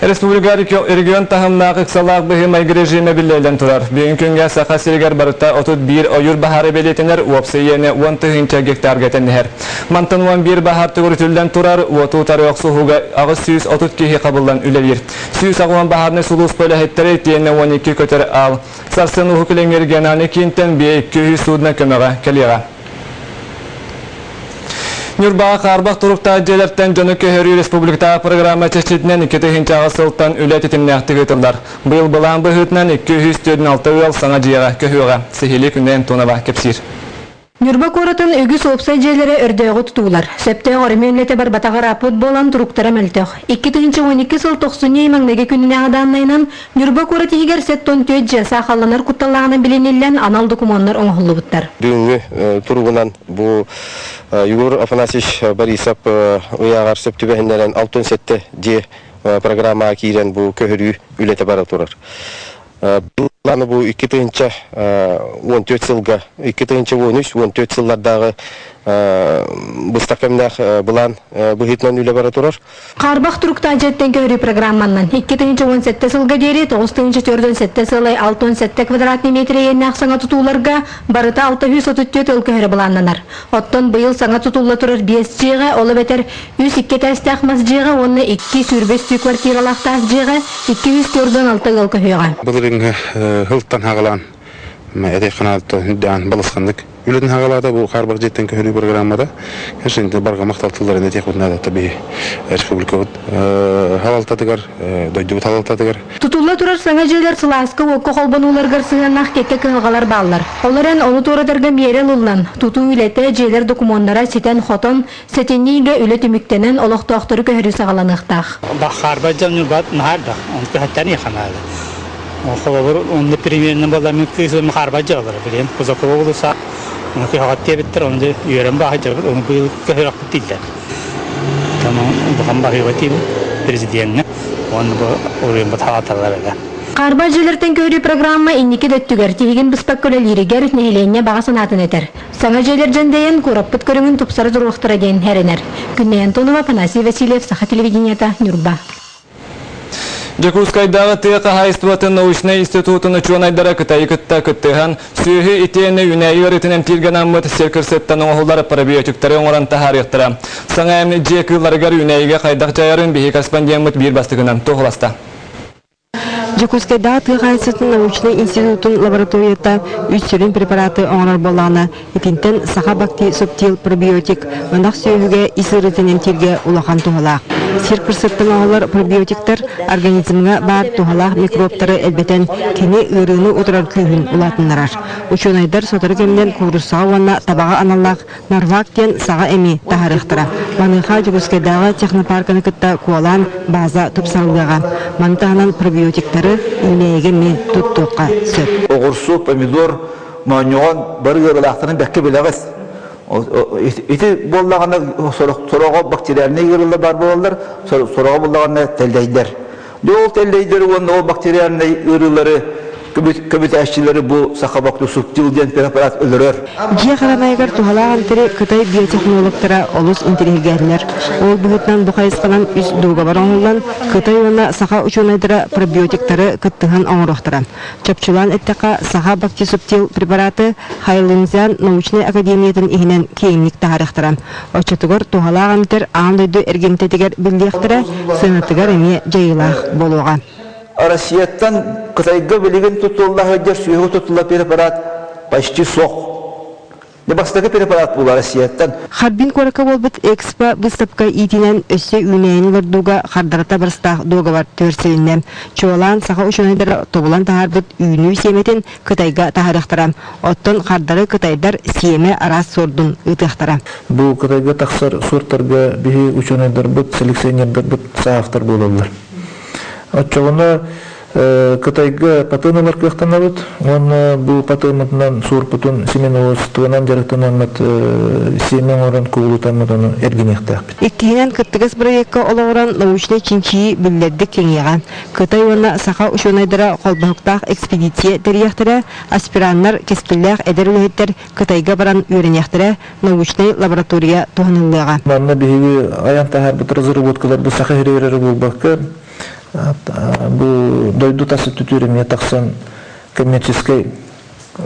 Республика регион таһымнаах ыксалаах быһыы-майгы режимэ биллэриллэн турар. Бүгүн күҥҥэ Саха сиригэр барыта 31 ойуур баһаара бэлиэтэнэр, уопсай иэнэ 10 тыһыынча гектарга тэнниһэр. Мантан 11 баһаар төгүрүтүллэн турар, уоту утары охсуһууга 830 киһи хабыллан үлэлиир. 180 баһаарынай сулууспа үлэһиттэрэ итиэннэ 12 көтөр аал. Сарсын Уһук Илиҥҥи региональнай киинтэн 2 судно көмөҕө кэлиэҕэ. Ньурбаҕа хаарбах туруктаах дьиэлэртэн дьону көһөрүү республикатааҕы программа чэрчитинэн 2000 сылтан үлэ тэтимнээхтик ыытыллар. Быйыл былаан быһыытынан 246 ыал саҥа дьиэҕэ көһүөҕэ. Сиһилии Күннэй Антонова кэпсиир. Ньурба куоратын үгүс уопсай дьиэлэрэ өрдөөҕү тутуулар. Сөптөөх өрөмүөннэтэ барбатах ырааппыт буолан туруктара мөлтөх. 2012 сыл тохсунньу ый маҥнайгы күнүнээҕи дааннайынан Ньурба куорат иһигэр 74 дьиэ саахалланар кутталлааҕынан билиниллэн анал докумуоннар оҥоһуллубуттар. Бүгүҥҥү туругунан бу Егор Афанасьевич Борисов ыйааҕар сөп түбэһиннэрэн 67 дьиэ программаҕа киирэн бу көһөрүү үлэтэ бара турар. Былааны бу 2014 сылга 2013-14 сыллардааҕы быстах кэмнээх былаан быһыытынан үлэ бара турар. Хаарбах туруктаах дьиэттэн көһөрүү программаннан 2017 сылга диэри 947 сыалай 67 квадратный метр иэннээх саҥа тутууларга барыта 634 ыл көһөрө былааннанар. Оттон быйыл саҥа тутулла турар биэс дьиэҕэ, ол эбэтэр үс икки этээстээх мас дьиэҕэ уонна икки сүүрбэ үстүү квартиралаах таас дьиэҕэ 246 ыал көһүөҕэ. Былырыыҥҥы сылтан саҕалаан этэй ханаатта үрдээн балысханнык үлэтин хагалаата бу хаарбах дьиэттэн көһөрүү программата конечно барҕа махтал тылларын этиэхпит наадата биһи республикабыт халалтатыгар дойдубут халалтатыгар Тутулла турар саҥа дьиэлэр сылааска уокка холбонууларыгар сыһыаннаах кэккэ кыһалҕалар бааллар. Ол эрэн ону туоратарга миэрэ ылыллан, тутуу үлэтэ, дьиэлэр докумуоннара ситэн-хотон, сэтинньи ыйга үлэ түмүктэнэн, олохтоохтору көһөрүү саҕаланыахтаах. Баххаарбат дьон наһаа элбэх. Оны көһөттөн иэханаалы. Холобур, онно примерно буолла мин кыысым хаарбат дьыалара билиэн Кузакова улуса оны көһөҕөт диэбиттэр, оны дьэ үөрэн бааһы дьабыт, оны быйыл көһөрөхпүт дииллэр. Ону улахан баһыыба тиийбит президеҥҥэ уонна бу уруйуммут хаалаталлар этэ. Хаарбах дьиэлэртэн көһөрүү программа инники да өттүгэр тиһигин быспакка үлэлииригэр нэһилиэнньэ баҕа санаатын этэр. Саҥа дьиэлэр дьэндэйэн куораппыт көрүҥүн тупсара туруохтара диэн эрэнэр. Күннэй Антонова, Афанасий Васильев, Саха телевидениета, Ньурба. Дьокуускайдааҕы тыа хаһаайыстыбатын научнай институтун учуонайдара Кытайы кытта кыттыһан, сүөһү итиэннэ үүнээйи ыарыытын эмтииргэ анаммыт сир кырсыттан оҥоһуллар пробиотиктары оҥорон таһаарыахтара. Саҥа эм дьиэ кыылларыгар үүнээйигэ хайдах дьайарын биһиги корреспондеммыт биир бастакынан туоһуласта. Дьокуускайдааҕы тыа хаһаайыстыбатын научнай институтун лабораторията үс сүрүн препараты оҥорор буоллаҕына, итинтэн саха бакти субтил пробиотик ынах сүөһүгэ ис ыарыытын эмтииргэ улахан туһалаах. Сир кырсыттан оҥоһуллар пробиотиктар организмҥа баар туһалаах микробтары элбэтэн, кини ыарыыны утарар күүһүн улаатыннарар. Учуонайдар сотору кэминэн кууруссаҕа уонна табаҕа аналлаах Нарвак диэн саҕа эми таһаарыахтара. Маныаха Дьокуускайдааҕы технопарканы кытта куолаан бааза тупсарыллыаҕа. Маны таһынан пробиотиктары үүнээйигэ эмиэ туттуохха сөп. Оҕурсу, помидор, моонньоҕон бары ыарыылаахтарын бэккэ билэҕит. Ити буоллаҕына сороҕо бактериальнай ыарыылар баар буолаллар, сороҕо буоллаҕына тэллэйдэр. Дьэ ол тэллэйдэри уонна ол бактериальнай ыарыылары көбүтээччилэри бу сахабактусуптил диэн препарат өлөрөр. Дьиэ харамайыгар туһалаах эмтэри Кытай биотехнологтара олус интэриэһиргээтилэр. Ол быһыытынан бу хайысханан үс дуогабар оҥоһуллан, Кытай уонна саха учуонайдара пробиотиктары кыттыһан оҥоруохтара. Чопчулаан эттэххэ, саха бактисуптил препараты Хайлунцзян научнай академиятын иһинэн киэҥник таһаарыахтара. Оччотугар туһалаах эмтэр аан дойду эргимтэтигэр биллиэхтэрэ, сыанатыгар эмиэ дьайыылаах буолуоҕа. Россияттан Кытайга билигин тутулла сылдьар сүөһү тутулла препарат почти суох. Бастакы препарат буолар Россияттан. Харбин куоракка буолбут Экспо быыстапка иитинэн өссө үүнээйини олордууга хардарыта барыстаах дуогабар түһэрсилиннэ. Чуолаан саха учуонайдара тобулан таһаарбыт үүнүү сиэмэтин Кытайга таһаарыахтара. Оттон хардары кытайдар сиэмэ араас суордун ыытыахтара. Бу Кытайга тахсар суортарга биһи учуонайдарбыт, селекционердарбыт саахтар буолаллар. Оччоҕуна Кытайга патент ылар кыахтанабыт уонна бу патеммытынан суорпутун семеноводствонан дьарыктанаммыт сиэмэ оҥорон кубулутаммыт ону эргиниэхтээхпит. Иккиһинэн кыттыгас бырайыакка олоҕуран научнай чинчийии биллэрдик кэҥиэҕэ. Кытай уонна саха учуонайдара холбоһуктаах экспедиция тэрийиэхтэрэ, аспираннар, кэскиллээх эдэр үлэһиттэр Кытайга баран үөрэниэхтэрэ, научнай лаборатория туһаныллыаҕа. Манна биһиги айан таһаарбыт разработкаларбыт саха сиригэр эрэ буолбакка, Бу дойду тас өттүтүгэр эмиэ тахсан коммерческай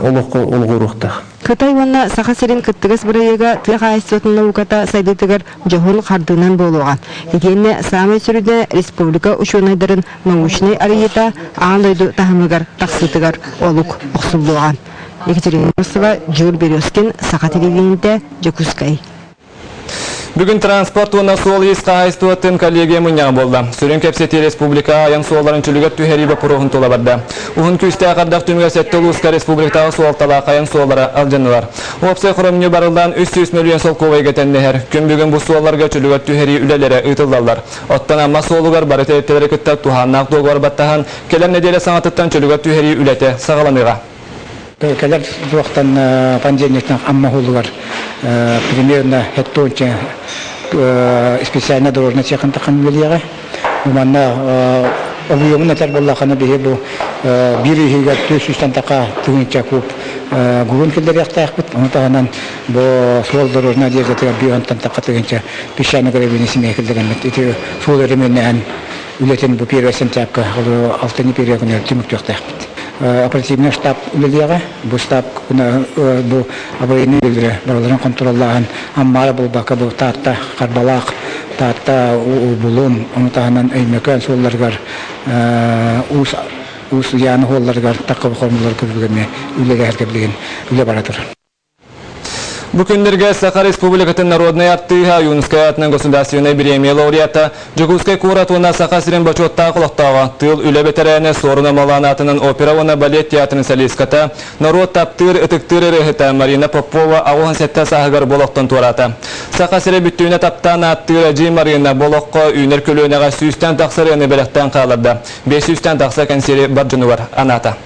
олоххо олоҕуруохтаах. Кытай уонна Саха сирин кыттыгас бырайыага тыа хаһаайыстыбатын науката сайдыытыгар дьоһун хардыынан буолуоҕа. Итиэннэ саамай сүрүнэ республика учуонайдарын научнай арыйыыта аан дойду таһымыгар тахсыытыгар олук охсуллуоҕа. Екатерина Русова, Дьуур Березкин, Саха телевидениетэ, Дьокуускай. Бүгүн транспорт уонна суол-иис хаһаайыстыбатын коллегия мунньаҕа буолла. Сүрүн кэпсэтии республика айан суолларын чөлүгэр түһэрии боппуруоһун тула барда. Уһун күүстээх ардах түмүгэр сэттэ улууска республикатааҕы суолталаах айан суоллара алдьаннылар. Уопсай хоромньу барыллаан 300 мөлүйүөн солкуобайга тэннэһэр. Күн бүгүн бу суолларга чөлүгэр түһэрии үлэлэрэ ыытыллаллар. Оттон Амма суолугар бары тэрилтэлэри кытта туһааннаах дуогабар баттаһан, кэлэр нэдиэлэ саҥатыттан чөлүгэр түһэрии үлэтэ саҕаланыаҕа. Кэлэр туохтан понедельниктан Амма уһулугар примерно хеттонча специально дорожная техника үлэлиэҕэ. Манна объемун этэр буоллахына биһи бу биир иһигэр 400 така тыһыынча куб гурун киллэриэхтээхпит. Ону таһынан бу суол дорожная одеждатыгар биир онтон така тыһыынча песчаный гравийный симиэ киллэрэммит. Ити суол өрөмүөннэһэн үлэтин бу первое сентябрьга алтынньы первое күнүгэр түмүктүөхтээхпит. Оперативный штаб үлэлиэҕэ. Бу штаб бу аварийный үлэлэри барыларын хонтуруоллааһын Аммаара буолбакка бу Таатта Харбалаах, Таатта Булун, ону таһынан Өймөкөөн суолларыгар Уус Уус Уйааны суолларыгар такка хормулар көрүлгэмэ үлэлэһэргэ билигин үлэ бара турар. Бу күннэргэ Саха Республикатын народнай артыыһа, Ойуунускай аатынан государственнай бириэмийэ лауреата, Дьокуускай куорат уонна Саха сирин бочуоттаах олохтооҕо, тыыл үлэ бэтэрээнэ Суорун Омолоон аатынан опера уонна балет театрын солистката, норуот таптыыр, ытыктыыр ырыаһыта Марина Попова 87 сааһыгар бу олохтон туораата. Саха сирэ бүттүүнэ таптаан ааттыыр Эдьиий Марина бу олоххо үүнэр көлүөнэҕэ сүүстэн тахса ырыаны бэлэхтээн хаалларда, 500-тэн тахса кэнсиэри бар дьонугар анаата.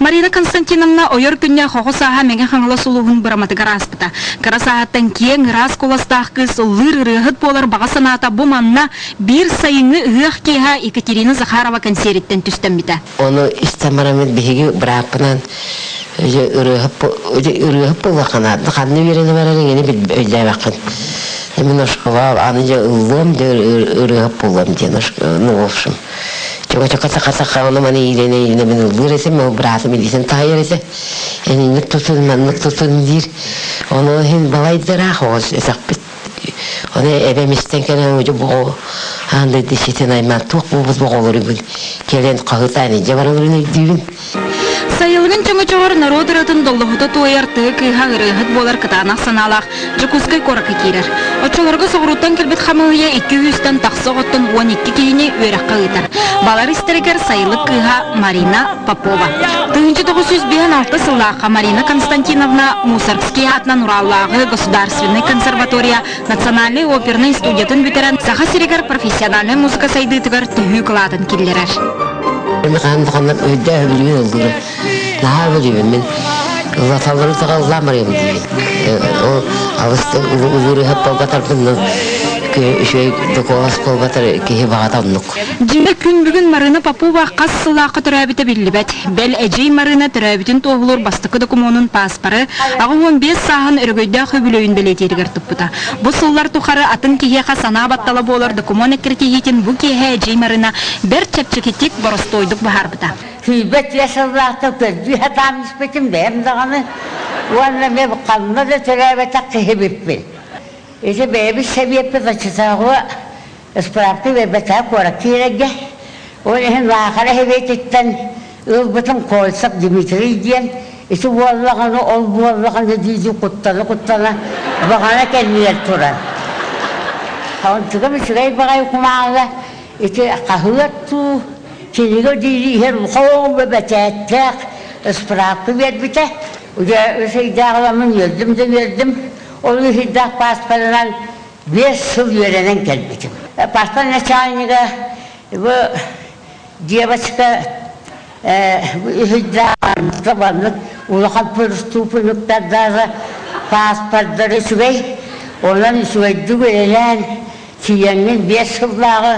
Марина Константиновна ойор күннээх оҕо сааһа Мэҥэ Хаҥалас улууһун Быраматыгар ааспыта. Кыра сааһыттан киэҥ, ыраас куоластаах кыыс ыллыыр ырыаһыт буолар баҕа санаата бу манна биир сайыҥҥы ыһыах киэһэ Екатерина Захарова кэнсиэриттэн түстэммитэ. Ону истэн бараммыт биһиги бырааппынан ырыаһыт буоллаххына ханна үөрэнэ барар эҥини өйдөөбөккүн. Мин оскуола аны дьэ ыллыам дьэ ырыаһыт буолуом диэн ну в общем Чөкө-чөкө саха-саха ону маны иилэнэ-иилэнэ мин ыллыыр этим, ол быраатым илиитин таһыйар этэ. Энинник тутун, маннык тутун диир. Ону иһин балайдараах оҕус өтөхпүт. Ону эбэм истэн кэлэн удьу боҕо аан дойду иччитин аймаан туох буолбут боҕолоругун кэлэн хаһыытаан илдьэ бараларын өйдүүбүн. Сайылыгын чөҥөчөҕөр норуот ырыатын доллоһута туойар тыа кыыһа ырыаһыт буолар кытаанах санаалаах Дьокуускай куоракка киирэр. Оччолорго соҕурууттан кэлбит хамыыһыйа икки үстэн тахса оҕоттон 12 киһини үөрэххэ ыытар. Балар истэригэр сайылык кыыһа Марина Попова. 1956 сыллаахха Марина Константиновна Мусоргский аатынан Ураллааҕы государственнай консерватория национальнай опернай студиятын бүтэрэн Саха сиригэр профессиональнай музыка сайдыытыгар төһүү кылаатын киллэрэр. Хаһан ханна өйдөөх билигин ыллыырым. Наһаа билибин мин. Ыллаталларын саҕаллаан барыам диибин. Ол алыс улууруһап буолбатарбын үчүгэй докуолас буолбатар киһи баҕата оннук. Дьиҥэ күн бүгүн Марина Попова хас сыллаахха төрөөбүтэ биллибэт. Бэл эдьиий Марина төрөөбүтүн туоһулуур бастакы докумуонун пааспары 85 сааһын өрөгөйдөөх үбүлүөйүн бэлиэтииригэр туппута. Бу сыллар тухары атын киһиэхэ санаа баттала буолар докумуон эккирэтиһиитин бу киэһэ эдьиий Марина бэрт чэпчэкитик, боростуойдук быһаарбыта. Сүүрбэччэ сыллаахта көрдүү сатаан испитим бэйэм даҕаны уонна эмиэ ханна да төрөөбөтөх киһибиппин. Ити бэйэбит сэбиэппит оччотооҕу ыспыраапка биэрбэтэҕэ куоракка киирэргэ. Ол иһин Лаахара сэбиэтиттэн ылбытым Кольцов Дмитрий диэн ити буоллаҕына ол буоллаҕына дии-дии куттана-куттана баҕана кэннигэр турар. Онтугам үчүгэй баҕайы кумааҕыга ити хаһыат дуу, кинигэ диири иһэр улахан бэчээттээх ыспыраапка биэрбитэ. Дьэ, үс ыйдаах ыламмын үөрдүм да үөрдүм. Ол үс ыйдаах пааспарынан 5 сыл үөрэнэн кэлбитим. Пааспар начальнига бу девочка үс ыйдаах маннык улахан преступниктардаары пааспардары үчүгэй, онон үчүгэйдик үлэлээн тиийэҥҥин 5 сыллааҕы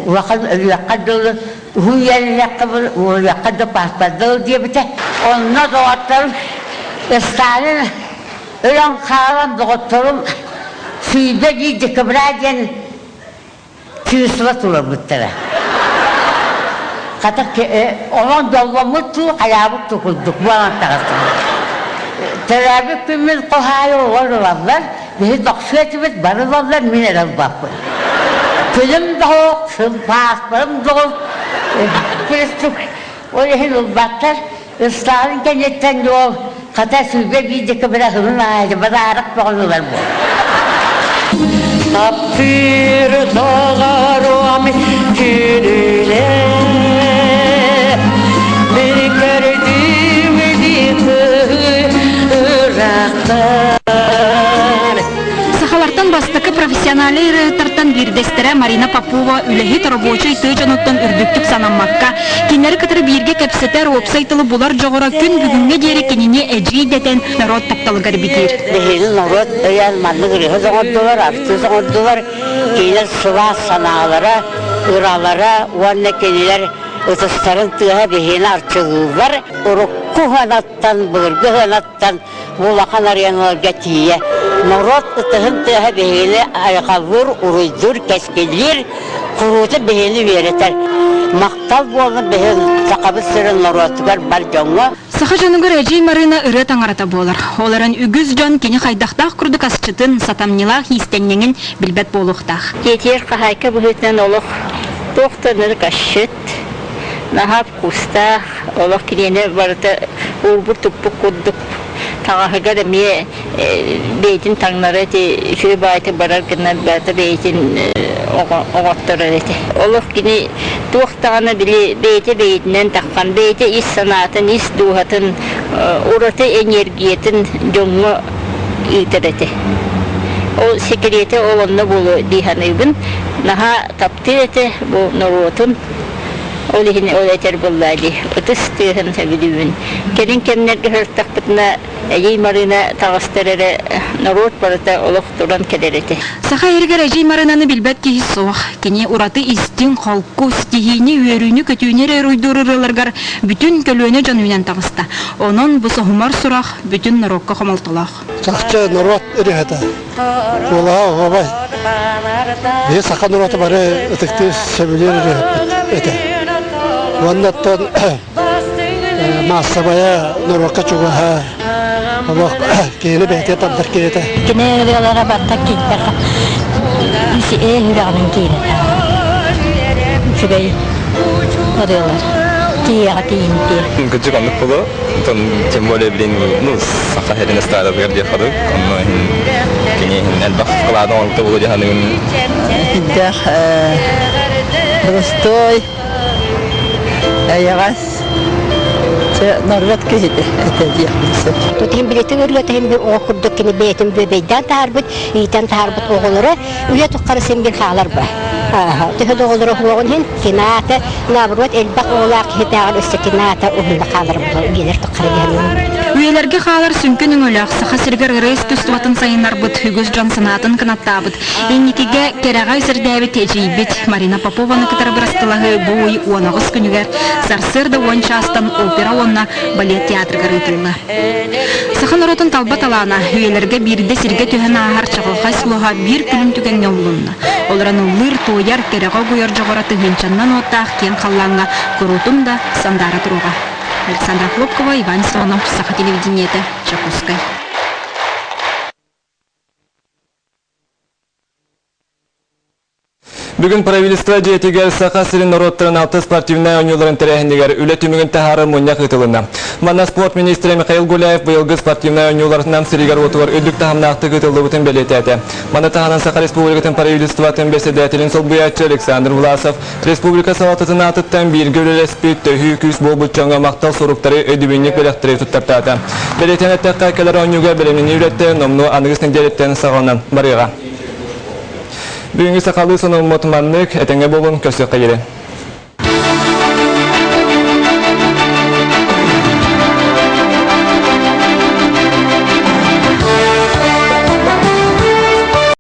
улахан өлүөххэ дылы уһун үөрэнэххэ өлүөххэ да пааспардал диэбитэ. Онно доҕотторум Сталин өлөн хаалан доҕотторум сүүрбэ биир декабря диэн Кыысла турарбыттара. Хата онон долломмут туу, хайаабыт туу курдук буолан таҕыстыбыт. Төрөөбүт күммүт хоһаайы олор ылаллар, биһи тохсуо этибит, бары ылаллар, мин эрэ ылбаппын. Күнүм да суох, пааспарым да суох, ол иһин ылбаттар. Ыстаалын кэнниттэн уол хата сүүрбэ биир декабря сылын аайы бадаарак бөҕөнү ылар буол. Таптыыр доҕоруом күнүнэ Мин көрдүүм ырахтар. Сахалартан бастакы профессиональнай ырыаһыттартан биирдэстэрэ Марина Попова үлэһит рабочай тыа дьонуттан үрдүктүк санаммакка, кинилэри кытары бииргэ кэпсэтэр, уопсай тылы булар дьоҕура күн бүгүҥҥэ диэри кинини эдьиий дэтэн норуот тапталыгар битиир. Биһиги норуот өйөөн маннык ырыаһыт оҥордулар, артыыс оҥордулар. Кинилэр сылаас санаалара, ыралара уонна кинилэр ытыстарын тыаһа биһигини арчылыыллар. Урукку ыһыанаттан, былыргы ыһыанаттан Бу улахан ареналарга тиийэ норуот ытыһын тыаһа биһигини айхаллыыр, уруйдуур, кэскиллиир, куруутун биһигини үөрэтэр. Махтал буоллун биһиги Сахабыт сирин норуотугар бар дьоҥҥо. Саха дьонугар Эдьиий Марыына ырыа таҥарата буолар. Ол эрэн үгүс дьон кини хайдахтаах курдук асчытын, сатамньылаах иистэнньэҥин билбэт буолуохтаах. Тиэтийэр хаһаайка быһыытынан олох туох да ынырык асчыт, наһаа вкустаах, олох киниэнэ барыта уурбут-туппут курдук таҥаһыгар эмиэ бэйэтин таҥнары ити үчүгэй баайытык барар гына барыта бэйэтин оҥотторор этэ. Олох кини туох даҕаны били бэйэтэ бэйэтинэн таххан, бэйэтэ ис санаатын, ис дууһатын, ураты энергиятын дьоҥҥо ыытар этэ. Ол секретэ ол онно буолуо дии саныыбын. Наһаа таптыыр этэ бу норуотун. Ол иһин ол этэр буоллаа дии, ытыс тыаһын сөбүлүүбүн. Кэлин кэмнэргэ сырыттахпытына, Эдьиий Марыына таҕыстар эрэ норуот барыта олох туран кэлэр этэ. Саха иһигэр Эдьиий Марыынаны билбэт киһи суох. Кини ураты истиҥ, холку, ситиһиини, үөрүүнү-көтүүнү эрэ уруйдуур ырыаларыгар бүтүн көлүөнэ дьон үүнэн таҕыста. Онон бу соһумар сурах бүтүн норуокка хомолтолоох. Чахчы норуот ырыаһыта. Куолаһа оһуобай. Биһи саха норуота бары ытыктыыр, сөбүлүүр ырыаһыппыт этэ. Уонна оттон маассабайа норуокка чугаһа, олох киһини бэйэтигэр тардар киһитэ. Кини ырыалара барыта киирдэххэ ээ сүрэҕинэн киирэр. Үчүгэй ырыалар. Тиийэҕэ тиийимтиэ. Кырдьык оннук буолуо. Тем более, блин, ну, саха сирин эстрадатыгар диэх курдук, онно иһин кини иһин элбэх вклад оҥорбута буолуо дии саныыбын. Сүрдээх простой, эйэҕэс, норуот киһитэ этэ диэхпин сөп. Тутин билетин ырыатыһын bir оҕо курдук кини бэйэтин бүөбэйдээн таһаарбыт, иитэн таһаарбыт оҕолоро үйэ тухары син бир хаалар ба. Төһө да оҕолоро уһуоҕун иһин кинаата наоборот элбэх оҕолоох киһитээҕэр өссө кинаата уһунна хаалар биэлэр тухары диһанын. Үйэлэргэ хаалар сүҥкэн өҥөлөөх Саха сиригэр ырыа искусствотын сайыннарбыт, үгүс дьон санаатын кынаттаабыт, инникигэ кэрэҕэ сирдээбит эдьиийбит Марина Попованы кытары бырастылаһыы бу ый 18 күнүгэр сарсыарда 10 чаастан опера уонна балет театрыгар ыытылла. Саха норуотун талба талаана үйэлэргэ биирдэ сиргэ түһэн ааһар чаҕылхай сулуһа биир күлүм түгэҥҥэ умулунна. Олорон ыллыыр, туойар, кэрэҕэ угуйар дьоҕура тыһыынчаннан уоттаах киэҥ халлааҥҥа куруутун да сандаара туруоҕа. Александра Хлопкова, Иван Солонов, Саха телевидениетэ, Дьокуускай. Бүгүн правительство дьиэтигэр Саха сирин норуоттарын алта спортивнай оонньууларын тэрээһинигэр үлэ түмүгүн таһаарар мунньах ыытылынна. Манна спорт министрэ Михаил Гуляев быйылгы спортивнай оонньууларынан сиригэр-уотугар үрдүк таһымнаахтык ыытыллыбытын бэлиэтээтэ. Маны таһынан Саха Республикатын правительствотын бэрэссэдээтэлин солбуйааччы Александр Власов республика салалтатын аатыттан бииргэ үлэлэспит төһүү күүс буолбут дьоҥҥо махтал суруктары, өйдөбүнньүк бэлэхтэри туттартаата. Бэлиэтээн эттэххэ, кэлэр оонньууга бэлэмнэнии үлэтэ номнуо аныгыс нэдиэлэттэн саҕаланан барыаҕа. Бүгүҥҥү сахалыы сонуммут маннык, этэҥҥэ буолун, көрсүөххэ диэри.